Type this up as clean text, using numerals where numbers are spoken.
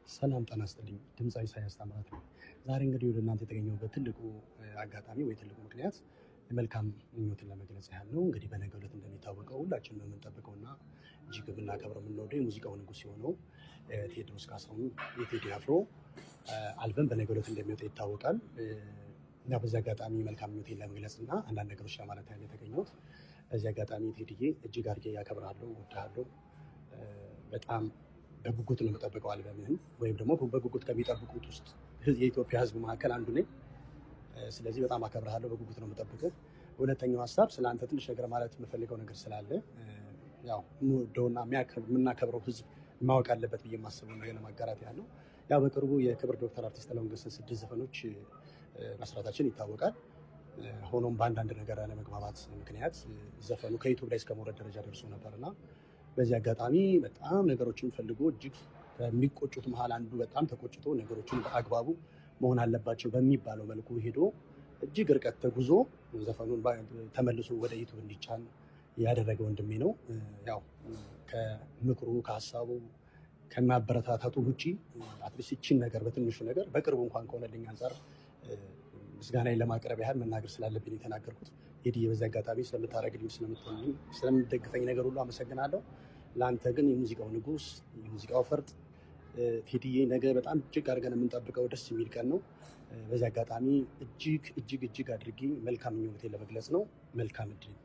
ሰላም ጤና ይስጥልኝ። ድምፃዊ ኢሳያስ ታምራት ነኝ። ዛሬ እንግዲህ ወደ እናንተ የተገኘሁበት ትልቁ አጋጣሚ ወይ ትልቁ ምክንያት መልካም ምኞትን ለመግለጽ ያህል ነው። እንግዲህ በነገው ዕለት እንደሚታወቀው ሁላችንም የምንጠብቀውና እጅግ የምናከብረው የምንወደው የሙዚቃው ንጉሥ የሆነው ቴዎድሮስ ካሳሁን የቴዲ አፍሮ አልበም በነገው ዕለት እንደሚወጣ ይታወቃል። እና በዚህ አጋጣሚ መልካም ምኞቴን ለመግለጽ እና አንዳንድ ነገሮች ለማለት ያህል የተገኘሁት። በዚህ አጋጣሚ ቴዲዬ እጅግ አድርጌ ያከብርሃለሁ፣ እወድሃለሁ። በጣም በጉጉት ነው የምጠብቀው አልበምህን፣ ወይም ደግሞ በጉጉት ከሚጠብቁት ውስጥ የኢትዮጵያ ሕዝብ መካከል አንዱ ነኝ። ስለዚህ በጣም አከብርሃለሁ፣ በጉጉት ነው የምጠብቅህ። ሁለተኛው ሀሳብ ስለ አንተ ትንሽ ነገር ማለት የምፈልገው ነገር ስላለ ያው የምወደውና የምናከብረው ሕዝብ ማወቅ አለበት ብዬ የማስበው ነገር ለማጋራት ያለው፣ ያው በቅርቡ የክብር ዶክተር አርቲስት ጥላሁን ገሰሰ 6 ዘፈኖች መስራታችን ይታወቃል። ሆኖም በአንዳንድ ነገር አለመግባባት ምክንያት ዘፈኑ ከ YouTube ላይ እስከ መውረድ ደረጃ ደርሶ ነበር። እና በዚህ አጋጣሚ በጣም ነገሮችን ፈልጎ እጅግ ከሚቆጩት መሀል አንዱ በጣም ተቆጭቶ ነገሮችን በአግባቡ መሆን አለባቸው በሚባለው መልኩ ሄዶ እጅግ ርቀት ተጉዞ ዘፈኑን ተመልሶ ወደ YouTube እንዲጫን ያደረገ ወንድሜ ነው። ያው ከምክሩ፣ ከሀሳቡ፣ ከማበረታታቱ ውጪ at least ይችን ነገር በትንሹ ነገር በቅርቡ እንኳን ከሆነልኝ አንጻር ምስጋናዬን ለማቅረብ ያህል መናገር ስላለብኝ የተናገርኩት። ቴዲዬ፣ በዚህ አጋጣሚ ስለምታደርግልኝ፣ ስለምትሆንልኝ፣ ስለምትደግፈኝ ነገር ሁሉ አመሰግናለሁ። ለአንተ ግን የሙዚቃው ንጉስ፣ የሙዚቃው ፈርጥ ቴዲዬ፣ ነገ በጣም እጅግ አድርገን የምንጠብቀው ደስ የሚል ቀን ነው። በዚህ አጋጣሚ እጅግ እጅግ እጅግ አድርጌ መልካም ምኞቴን ለመግለጽ ነው። መልካም እድል።